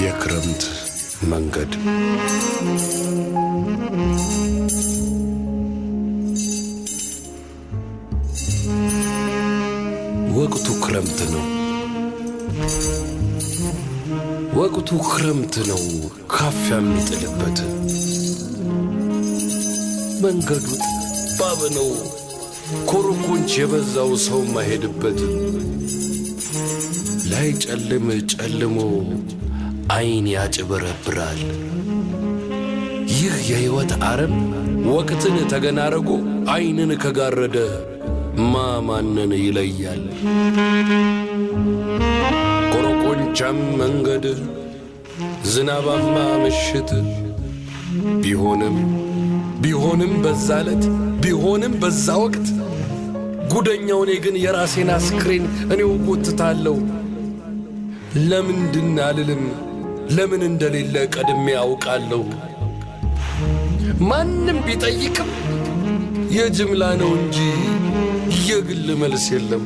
የክረምት መንገድ። ወቅቱ ክረምት ነው። ወቅቱ ክረምት ነው። ካፊያ የሚጥልበት መንገዱ ጠባብ ነው። ኮርኮንች የበዛው ሰው ማሄድበት ላይ ጨልም ጨልሞ አይን ያጭበረብራል። ይህ የሕይወት አረም ወቅትን ተገናረጎ አይንን ከጋረደ ማማንን ይለያል? ኮረኮንቻም መንገድ፣ ዝናባማ ምሽት ቢሆንም ቢሆንም በዛ ዕለት፣ ቢሆንም በዛ ወቅት፣ ጉደኛው እኔ ግን የራሴን አስክሬን እኔው ጎትታለሁ። ለምንድን አልልም፣ ለምን እንደሌለ ቀድሜ አውቃለሁ። ማንም ቢጠይቅም የጅምላ ነው እንጂ የግል መልስ የለም።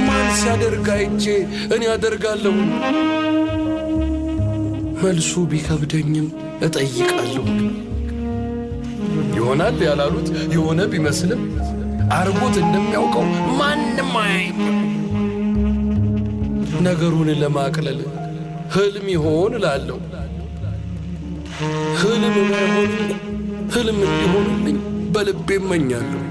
ማን ሲያደርግ አይቼ እኔ አደርጋለሁ? መልሱ ቢከብደኝም እጠይቃለሁ። ይሆናል ያላሉት የሆነ ቢመስልም አርጎት እንደሚያውቀው ማንም አያይም። ነገሩን ለማቅለል ህልም ይሆን እላለሁ። ህልም ባይሆን ህልም እንዲሆንልኝ በልቤ እመኛለሁ።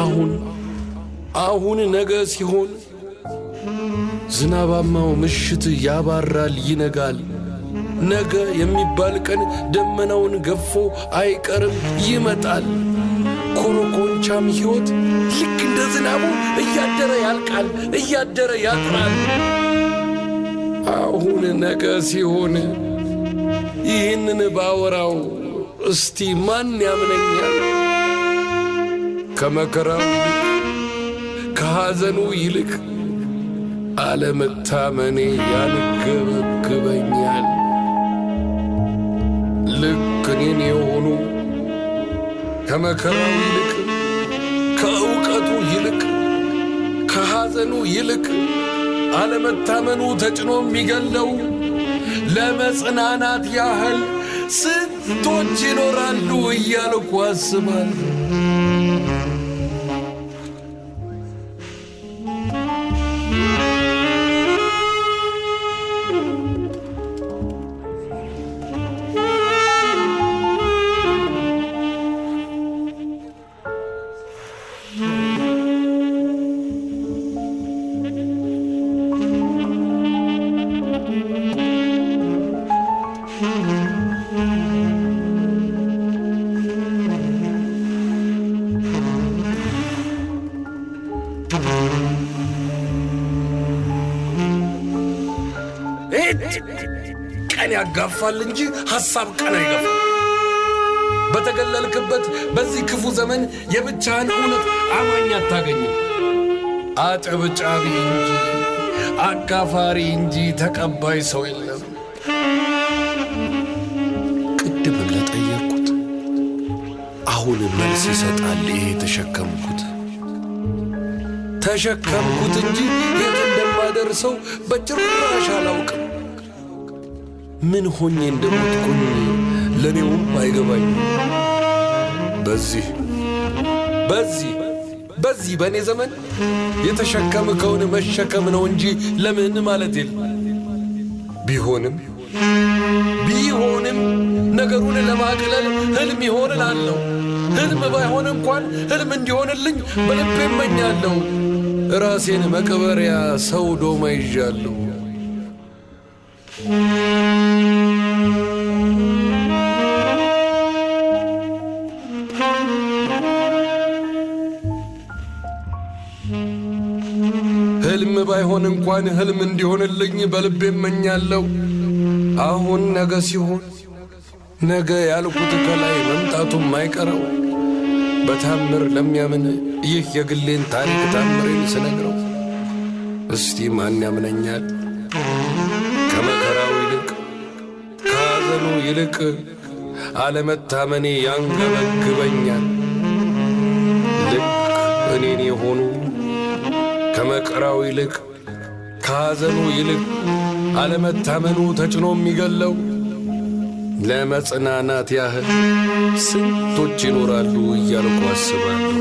አሁን አሁን ነገ ሲሆን ዝናባማው ምሽት ያባራል፣ ይነጋል። ነገ የሚባል ቀን ደመናውን ገፎ አይቀርም ይመጣል። ኮረኮንቻም ሕይወት ልክ እንደ ዝናቡ እያደረ ያልቃል፣ እያደረ ያጥራል። አሁን ነገ ሲሆን ይህንን ባወራው እስቲ ማን ያምነኛል? ከመከራው ይልቅ፣ ከሐዘኑ ይልቅ አለመታመኔ ያንገበግበኛል። ልክ እኔን የሆኑ፣ ከመከራው ይልቅ፣ ከእውቀቱ ይልቅ፣ ከሐዘኑ ይልቅ አለመታመኑ ተጭኖ የሚገለው ለመጽናናት ያህል ስንቶች ይኖራሉ እያልኩ አስባለሁ። ሂድ። ቀን ያጋፋል እንጂ ሐሳብ ቀን አይገፋም። በተገለልክበት በዚህ ክፉ ዘመን የብቻህን እውነት አማኝ አታገኝም። አጨብጫቢ እንጂ አጋፋሪ እንጂ ተቀባይ ሰው የለም። ቅድም ለጠየቅኩት አሁን መልስ ይሰጣል። ይሄ ተሸከምኩት ተሸከምኩት እንጂ የት እንደማደርሰው በጭራሽ አላውቅም። ምን ሆኜ እንደሞትኩኝ ለእኔውም አይገባኝም። በዚህ በዚህ በዚህ በእኔ ዘመን የተሸከምከውን መሸከም ነው እንጂ ለምን ማለት የለም። ቢሆንም ቢሆንም ነገሩን ለማቅለል ህልም ይሆን እላለሁ። ህልም ባይሆን እንኳን ህልም እንዲሆንልኝ በልቤ እመኛለሁ። ራሴን መቅበሪያ ሰው ዶማ ይዣለሁ። ህልም ባይሆን እንኳን ህልም እንዲሆንልኝ በልቤ እመኛለሁ። አሁን ነገ ሲሆን ነገ ያልኩት ከላይ መምጣቱም አይቀረው። በታምር ለሚያምን ይህ የግሌን ታሪክ ታምሬን ስነግረው እስቲ ማን ያምነኛል? ከመከራው ይልቅ ከሐዘኑ ይልቅ አለመታመኔ ያንገበግበኛል። ልክ እኔን የሆኑ ከመከራው ይልቅ ከሐዘኑ ይልቅ አለመታመኑ ተጭኖ የሚገለው ለመጽናናት ያህል ስንቶች ይኖራሉ እያልኩ አስባለሁ።